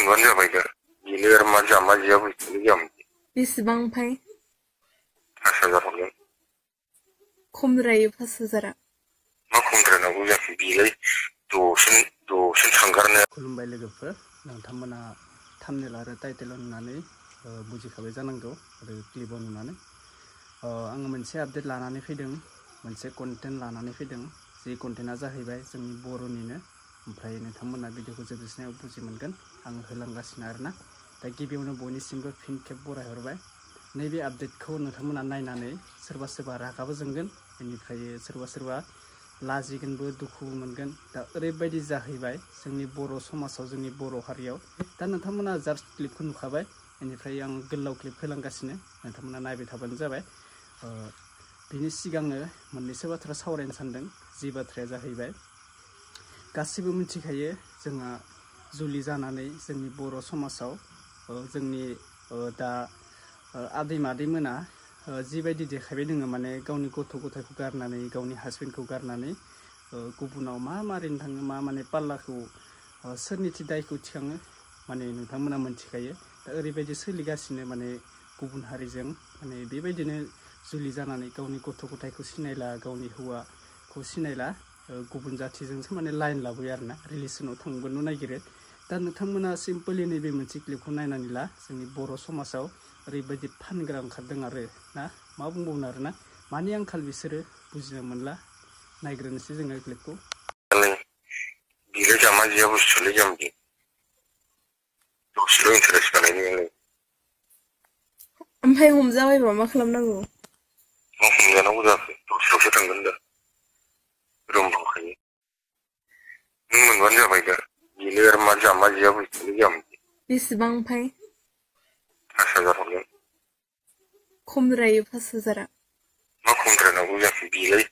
मोनबानो जाबाय दा बेनो आरो मा जामा जिया बुस्थुनि जामोन बेसेबां ओमफ्राय 5,000 हरगोन खमद्रायो 5,000आ मा खमद्रायनांगौ जाखो बेलाय दसेनो थांगारनो खुलुमबाय लोगोफोर नोंथांमोना थाम्बनेल आरो टाइटेलाव नुनानै बुजिखाबाय जानांगौ आरो क्लिपाव नुनानै आङो मोनसे आपडेट लानानै फैदों मोनसे कन्टेन्ट लानानै फैदों जे कन्टेन्टआ जाहैबाय जोंनि बर'निनो ओमफ्राय नोंथांमोना भिडिअखौ जोबजासिमाव बुजि मोनगोन आङो होलांगासिनो आरोना दा गिबियावनो बयनिसिमबो फिन खेब बरायहरबाय नैबे आपडेटखौ नोंथांमोना नायनानै सोरबा रागाबो जोंगोन बेनिफ्राय सोरबा लाजिगोनबो दुखुबो मोनगोन दा ओरैबायदि जाहैबाय जोंनि बर' समाजाव जोंनि बर' हारियाव दा नोंथांमोना जास्ट क्लिपखौ नुखाबाय बेनिफ्राय आं गोलाव क्लिप होलांगासिनो नोंथांमोना नायबाय थाबानो जाबाय बिनि सिगांनो मोननैसो बाथ्रा सावरायनो सानदों जि बाथ्राया जाहैबाय गासिबो मिथिखायो जोंहा जुलि जानानै जोंनि बर' समाजाव जोंनि दा आदै मादैमोना जिबायदि देखायबाय दोङो माने गावनि गथ' गथायखौ गारनानै गावनि हासबेन्डखौ गारनानै गुबुनाव मा मारिनो थाङो मा माने पाल्लाखौ सोरनिथि दायखौ थिखाङो माने नोंथांमोना मोनथिखायो दा ओरैबायदि सोलिगासिनो माने गुबुन हारिजों माने बेबायदिनो जुलि जानानै गावनि गथ' गथायखौ सिनायला गावनि हौवाखौ सिनायला गुबुन जाथिजोंसो माने लाइन लाबोयो आरोना रिलेसनाव थांबोनो नागिरो दा नोंथांमोना सिम्पलि नैबे मोनसे क्लिपखौ नायनानै ला जोंनि बर' समाजाव ओरैबायदि फानग्रा ओंखारदों आरो ना मा बुंबावनो आरोना मानि आंखाल बिसोरो बुजिनो मोनला नायग्रोनोसै जोङो क्लिपखौ बेलाय जामा जिया बुस्थुलाय जामबि दसेल' इन्टारेस्ट बानायनो ओमफ्राय हमजाबायबा मा खालामनांगौ मा हमजानांगौ जाखो दसेल'सो थांगोन दा रुम दंखायो नों मोनबानो जाबाय दा बेनो आरो मा जामा जिया बुस्थुनि जामोन बेसेबां ओमफ्राय 5,000 हरगोन खमद्रायो 5,000आ मा खमद्रायनांगौ जाखो बेलाय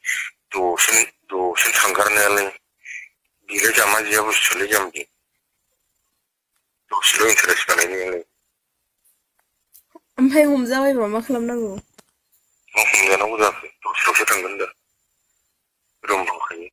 दसेनो थांगारनायालाय बेलाय जामा जिया बुस्थुलाय जामबि दसेल' इन्टारेस्ट बानायनो ओमफ्राय हमजाबायबा मा खालामनांगौ मा हमजानांगौ जाखो दसेल'सो थांगोन दा रुम दंखायो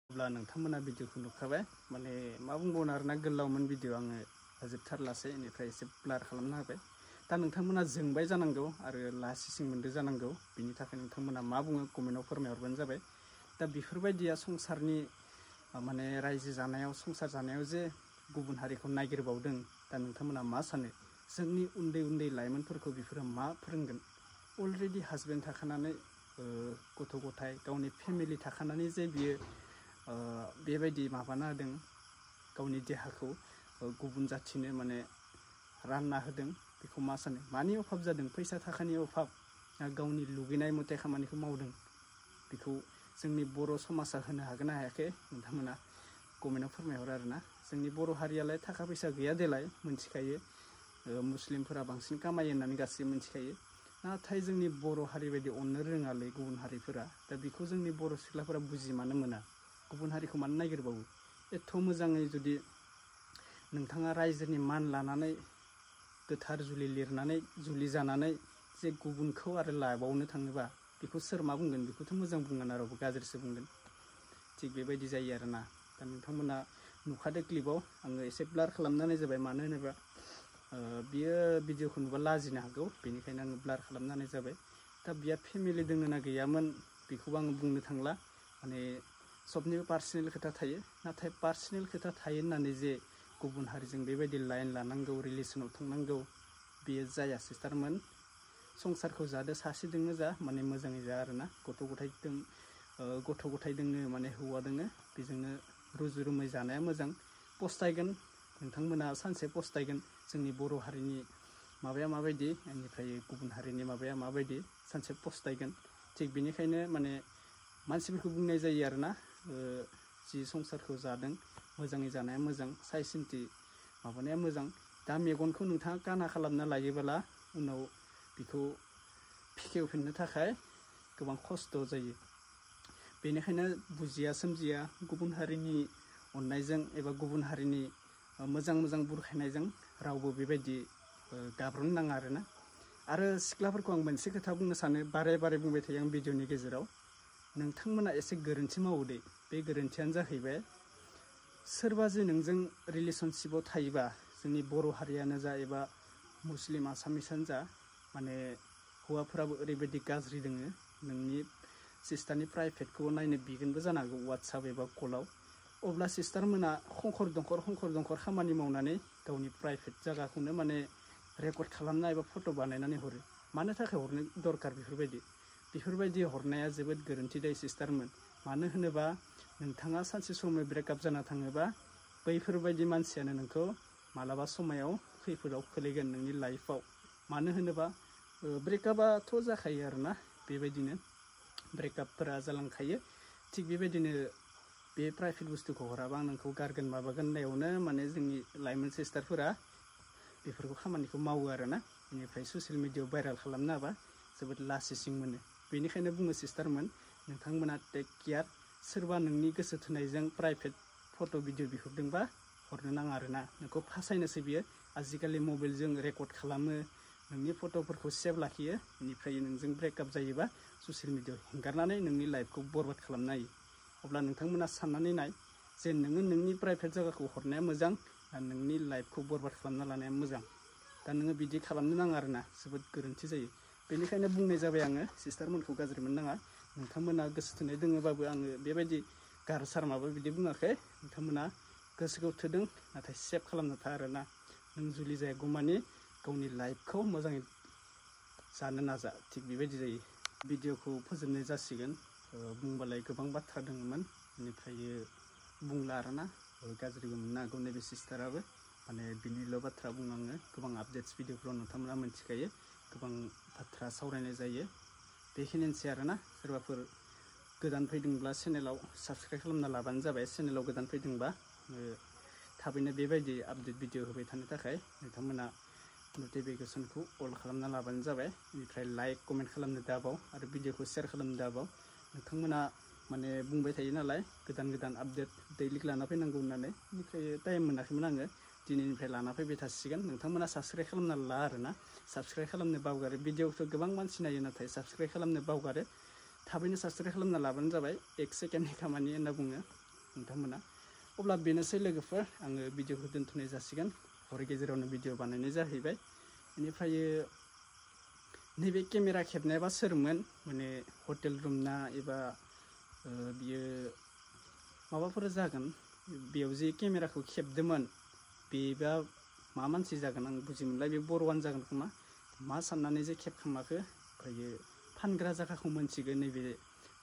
अब्ला नोंथांमोना भिडिअखौ नुखाबाय माने मा बुंबावनो आरोना गोलावमोन भिडिअ आङो जोबथारलासै बेनिफ्राय एसे ब्लार खालामना होबाय दा नोंथांमोना जोंबाय जानांगौ आरो लासिं मोनदो जानांगौ बिनि थाखाय नोंथांमोना मा बुङो कमेन्टआव फोरमायहरबानो जाबाय दा बेफोरबायदिया संसारनि माने रायजो जानायाव संसार जानायाव जे गुबुन हारिखौ नागिरबावदों दा नोंथांमोना मा सानो जोंनि उन्दै लाइमोनफोरखौ बेफोरो मा फोरोंगोन अलरेडि हासबेन्ड थाखानानै गथ' गथाय गावनि फेमिलि थाखानानै जे बियो बेबायदि माबाना होदों गावनि देहाखौ गुबुन जाथिनो माने रानना होदों बेखौ मा सानो मानि अभाब जादों फैसा थाखानि अभाब गावनि लुगैनाय मथे खामानिखौ मावदों बेखौ जोंनि बर' समाजा होनो हागोन ना हायाखै नोंथांमोना कमेन्टआव फोरमायहरो आरोना जोंनि बर' हारियालाय थाखा फैसा गैया देलाय मोनथिखायो मुस्लिमफोरा बांसिन कामायो होननानै गासैबो मोनथिखायो नाथाय जोंनि बर' हारि बायदि अननो रोङालै गुबुन हारिफोरा दा बेखौ जोंनि बर' सिख्लाफोरा बुजि मानो मोना गुबुन हारिखौ मानो नागिरबावो एथ' मोजाङै जुदि नोंथाङा रायजोनि मान लानानै गोथार जुलि लिरनानै जुलि जानानै जे गुबुनखौ आरो लाबावनो थाङोबा बेखौ सोर मा बुंगोन बेखौथ' मोजां बुंगोन आरो गाज्रिसो बुंगोन थिग बेबायदि जायो आरोना दा नोंथांमोना नुखादो क्लिपाव आङो एसे ब्लार खालामनानै जाबाय मानो होनोबा बियो भिडिअखौ नुबा लाजिनो हागौ बेनिखायनो आङो ब्लार खालामनानै जाबाय दा बिहा फेमिलि दोङो ना गैयामोन बेखौबो आङो बुंनो थांला माने सबनिबो पार्सनेल खोथा थायो नाथाय पार्सनेल खोथा थायो होननानै जे गुबुन हारिजों बेबायदि लाइन लानांगौ रिलेसनाव थांनांगौ बेयो जाया सिस्टारमोन संसारखौ जादो सासेदोंनो जा माने मोजाङै जा आरोना गथ' गथाय दोंनो माने हौवा दोङो बेजोंनो रुजु रुमै जानाया मोजां पस्तायगोन नोंथांमोना सानसे पस्तायगोन जोंनि बर' हारिनि माबाया माबायदि बेनिफ्राय गुबुन हारिनि माबाया माबायदि सानसे पस्तायगोन थिग बेनिखायनो माने मानसिफोरखौ बुंनाय जायो आरोना जि संसारखौ जादों मोजाङै जानाया मोजां साय सिन्थि माबानाया मोजां दा मेगनखौ नोंथाङा काना खालामना लायोबोला उनाव बेखौ फिखेवफिननो थाखाय गोबां खस्थ' जायो बेनिखायनो बुजिया सोमजिया गुबुन हारिनि अननायजों एबा गुबुन हारिनि मोजां मोजां बुरखायनायजों रावबो बेबायदि गाब्रनो नाङा आरोना आरो सिख्लाफोरखौ आं मोनसे खोथा बुंनो सानो बारे बारे बुंबाय थायो आं भिडिअनि गेजेराव नोंथांमोना एसे गोरोन्थि मावो दे बे गोरोन्थियानो जाहैबाय सोरबा जे नोंजों रिलेसनशिपआव थायोबा जोंनि बर' हारियानो जा एबा मुस्लिम आसामिसानो जा माने हौवाफोराबो ओरैबायदि गाज्रि दोङो नोंनि सिस्टारनि प्राइभेटखौ नायनो बिगोनबो जानो हागौ वाट्सएप एबा कलाव अब्ला सिस्टारमोना खंखर दंखर खामानि मावनानै गावनि प्राइभेट जायगाखौनो माने रेकर्ड खालामना एबा फट' बानायनानै हरो मानो थाखाय हरनो दरकार बेफोरबायदि हरनाया जोबोद गोरोन्थि दै सिस्टारमोन मानो होनोबा नोंथाङा सानसे समाव ब्रेकआप जाना थाङोबा बैफोरबायदि मानसियानो नोंखौ मालाबा समायाव खैफोदाव खोलैगोन नोंनि लाइफआव मानो होनोबा ब्रेकआपआथ' जाखायो आरोना बेबायदिनो ब्रेकआपफोरा जालांखायो थिग बेबायदिनो बे प्राइभेट बुस्थुखौ हराबा आं नोंखौ गारगोन माबागोन होननायावनो माने जोंनि लाइमोन सिस्टारफोरा बेफोरखौ खामानिखौ मावो आरोना बेनिफ्राय ससियेल मिडियायाव भाइरेल खालामनो हाबा जोबोद लासिं मोनो बेनिखायनो बुङो सिस्टारमोन नोंथांमोना टेक केयार सोरबा नोंनि गोसो थोनायजों प्राइभेट फट' भिडिअ बिहरदोंबा हरनो नाङा आरोना नोंखौ फासायनोसै बियो आजिखालि मबाइलजों रेकर्ड खालामो नोंनि फट'फोरखौ सेभ लाखियो बेनिफ्राय नोंजों ब्रेकआप जायोबा ससियेल मिडियायाव हेंगारनानै नोंनि लाइफखौ बरबाद खालामनो हायो अब्ला नोंथांमोना साननानै नाय जे नोङो नोंनि प्राइभेट जायगाखौ हरनाया मोजां ना नोंनि लाइफखौ बरबाद खालामना लानाया मोजां दा नोङो बिदि खालामनो नाङा आरोना जोबोद गोरोन्थि जायो बेनिखायनो बुंनाय जाबाय आङो सिस्टारमोनखौ गाज्रि मोननाङा नोंथांमोना गोसो थोनाय दोङोबाबो आङो बेबायदि गार सार माबा बिदि बुङाखै नोंथांमोना गोसोखौ थोदों नाथाय सेभ खालामनो था आरोना नों जुलि जायागौमानि गावनि लाइफखौ मोजाङै जानो नाजा थिग बेबायदि जायो भिडिअखौ फोजोबनाय जासिगोन बुंबालाय गोबां बाथ्रा दङमोन बेनिफ्राय बुंला आरोना गाज्रिबो मोननो हागौ नैबे सिस्टाराबो माने बिनिल' बाथ्रा बुङो आङो गोबां आपडेट्स भिडिअफ्राव नोंथांमोना मिथिखायो गोबां बाथ्रा सावरायनाय जायो बेखिनियानोसै आरोना सोरबाफोर गोदान फैदोंब्ला चेनेलाव साबस्क्राइब खालामना लाबानो जाबाय चेनेलाव गोदान फैदोंबा थाबैनो बेबायदि आपडेट भिडिअ होबाय थानो थाखाय नोंथांमोना नटिफिकेसनखौ अल खालामना लाबानो जाबाय बेनिफ्राय लाइक कमेन्ट खालामनो दाबाव आरो भिडिअखौ शेयार खालामनो दाबाव नोंथांमोना माने बुंबाय थायो नालाय गोदान आपडेट दैलिक लाना फैनांगौ होननानै बेनिफ्राय टाइम मोनाखैमोन आङो दिनैनिफ्राय लाना फैबाय थासिगोन नोंथांमोना साबस्क्राइब खालामना ला आरोना साबस्क्राइब खालामनो बावगारो भिडिअखौ गोबां मानसि नायो नाथाय साबस्क्राइब खालामनो बावगारो थाबैनो साबस्क्राइब खालामना लाबानो जाबाय 1 सेकेन्डनि खामानि होनना बुङो नोंथांमोना अब्ला बेनोसै लोगोफोर आङो भिडिअखौ दोनथ'नाय जासिगोन हर गेजेरावनो भिडिअ बानायनाय जाहैबाय बेनिफ्राय नैबे केमेरा खेबनायाबा सोरमोन माने हटेल रुम ना एबा बियो माबाफोर जागोन बेयाव जे केमेराखौ खेबदोंमोन बेबा मा मानसि जागोन आं बुजि मोनला बे बर'आनो जागोन खोमा मा साननानै जे खेबखामाखो ओमफ्रायो फानग्रा जायगाखौ मोनथिगोन नैबे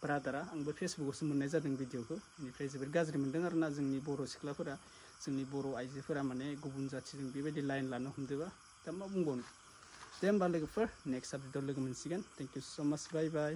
ब्रादारा आंबो फेसबुकआवसो मोननाय जादों भिडिअखौ बेनिफ्राय जोबोद गाज्रि मोनदों आरोना जोंनि बर' सिख्लाफोरा जोंनि बर' आइजोफोरा माने गुबुन जाथिजों बेबायदि लाइन लानो हमदोंबा दा मा बुंबावनो दे होमबा लोगोफोर नेक्स्ट आपडेटआव लोगो मोनसिगोन थेंक इउ स' माच बाय बाय